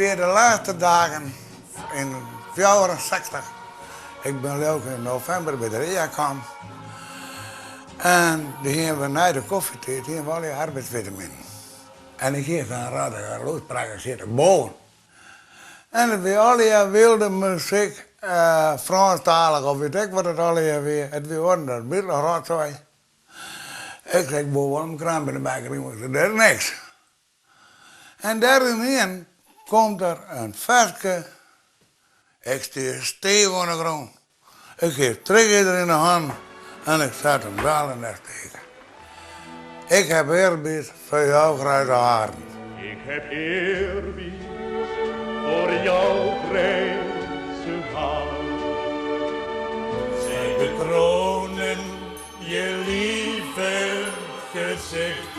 wie de lêste dagen yn 64. Ik bin leau ik yn novimber by de Ria kaam. En dy hiene we nei de kofjetiid hiene we allegear arbeidsvitaminen. En ik hie sa'n rare lûdsprekker sitte boven. En it wie allegear wylde muzyk, Frânsktalich of wit ik wat it allegear wie. It wie oaren dat Beatle-rotsoai. Ik sei, ik wol wol in krant by de bakker, want ik sei, dit is niks. En dêr ynienen komt der in ferske, ik stie stiif oan de grûn. Ik hie it strikijzer yn de hannen en ik set him del en dêr stie ik. Ik heb eerbied voor jouw grijze haren. Ik heb eerbied voor jouw grijze haren. Zij bekronen je lieve gezicht.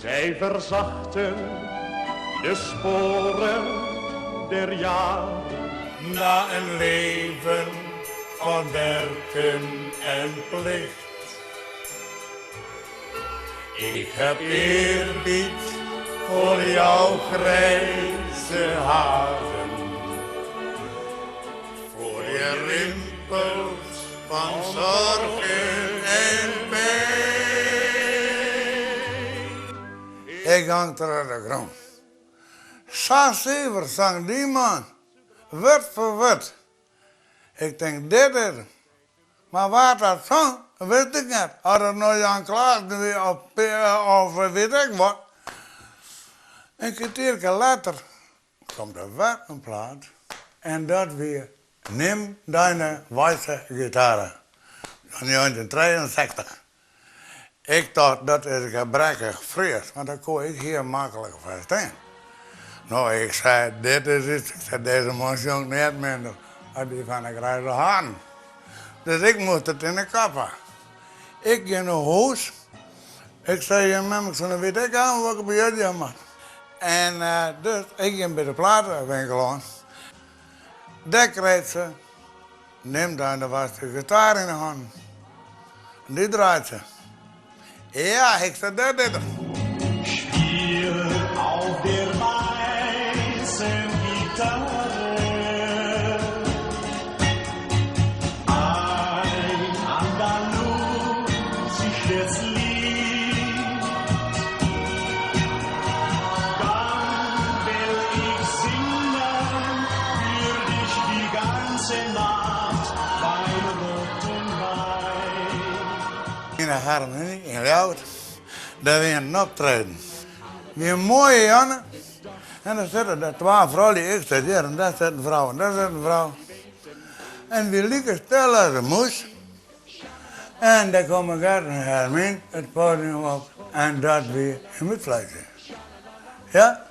Zij verzachten de sporen der jaren. Na een leven van werken en plicht. Ik heb eerbied voor jouw grijze haren. Voor je rimpels van zorgen en pijn. Ik hang troch de grûn. Sa suver sang dy man, wurd foar wurd. Ik tink, dit is 'm. Mar wa't dat song, wist ik net. As it no Jan Klaassen wie of wit ik wat. In kertierke letter komt der wer in plaat en dat wie Nimm deine weiße Gitarre fan 1963. Ik tocht dat is gebrekkich Frysk, want dat koe ik hiel maklik ferstean. No, ik sei, dit is iets, ik sei, dizze man sjongt net minder as dy fan de Grijze Haren. Dus ik moast it yn de kop ha. Ik gean nei hûs, ik sei tsjin mem, ik sei, no wit ik al wat ik by jierdei ha moat. En dus, ik gean by de platewinkel oan. Dêr krijt se Nimm deine weiße Gitarre yn 'e hannen. En dy draait se. Ja, ik sei, dat is er. Spiel auf der weißen Gitarre ein andalusisches Lied. Dann will ich singen für dich die ganze Nacht beim roten Wein. Yn de Harmonie yn Ljouwert, dêr wie in optreden. Wie in moaie jûn en der sitte der twa froulju, ik sit hjir en dêr sit in frou en dêr sit in frou. En wie like stil as in mûs. En dêr komme Gert en Hermien it poadium op en dat wie in útfluitsje. Ja,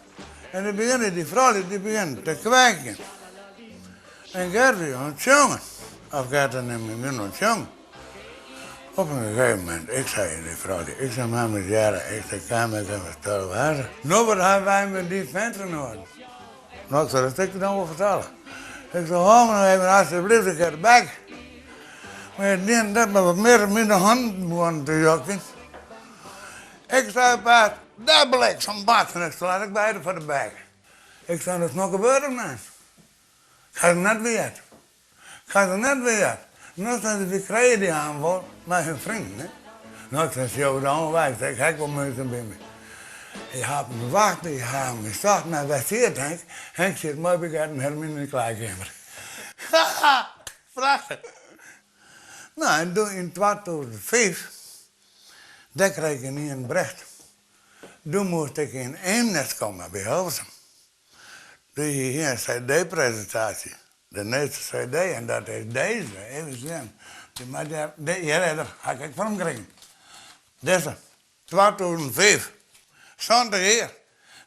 en dan begjinne dy froulju dy begjinne te kwekjen. En Gert wie oan it sjongen. Of Gert en Hermien wiene oan it sjongen. Op in gegeven momint, ik sei tsjin dy froulju, ik sei, mem hearre, ik sei, kin ik even stil wêze? No, wat hawwe wy mei dy fint te noaden? No, ik sil it stikje dan wol fertelle. Ik sei, hâld my no even asjebleaft in kear de bek. Mar it dien net mar wat mear om myn hannen begonnen te jokjen. Ik sei pas, dêr bliksem bats en ik slat ik beide foar de bek. Ik sei, dat is no gebeurd of net? Ik ha it net weet. Ik ha it net weet. No sei se, wy krije dy aan wol mei hun freonen, hè. No, ik sei, sjoch dan wei. Ik sei, ik ha ek wol minsken by my. Ik ha op him wachte, ik ha him gesocht, mar wêr siet Henk? Henk siet moai by Gert en Hermien yn de klaaikeamer. Haha! Prachtich! No, en doe yn 2005, dêr krij ik ynienen berjocht. Doe moast ik yn Eemnes komme by Hilversum. Doe hie hy in cd-presintaasje, de nijste cd, en dat is dizze. Even sjen. Dy mei dêr, hjir is er, ha ik ek fan him krigen. Dizze, 2005. 70 jier.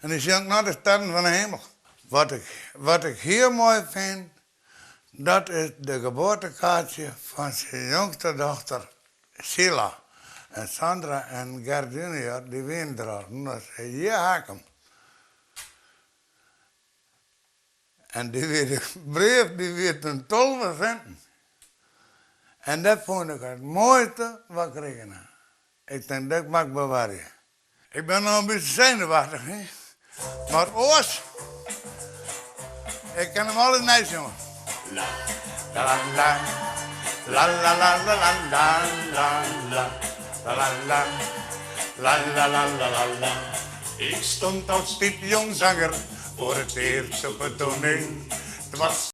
En dy sjongt noch de sterren fan de himel. Wat ik, wat ik hiel moai fyn, dat is de geboartekaartsje fan syn jongste dochter Sheila. En Sandra en Gert junior, dy wienen der al. No, hjir ha ik him. En dy wie de brief dy wie toen 12 sinten. En dat fûn ik it moaiste wat ik krigen ha. Ik tink dat moat ik bewarje. Ik bin no in bytsje senuwachtich, hè. Mar oars, ik kin him alles neisjonge. La la la la la la la la la la la la la la la la la la la la. Ik stond als piepjong zanger voor het eerst op het toneel. Het was.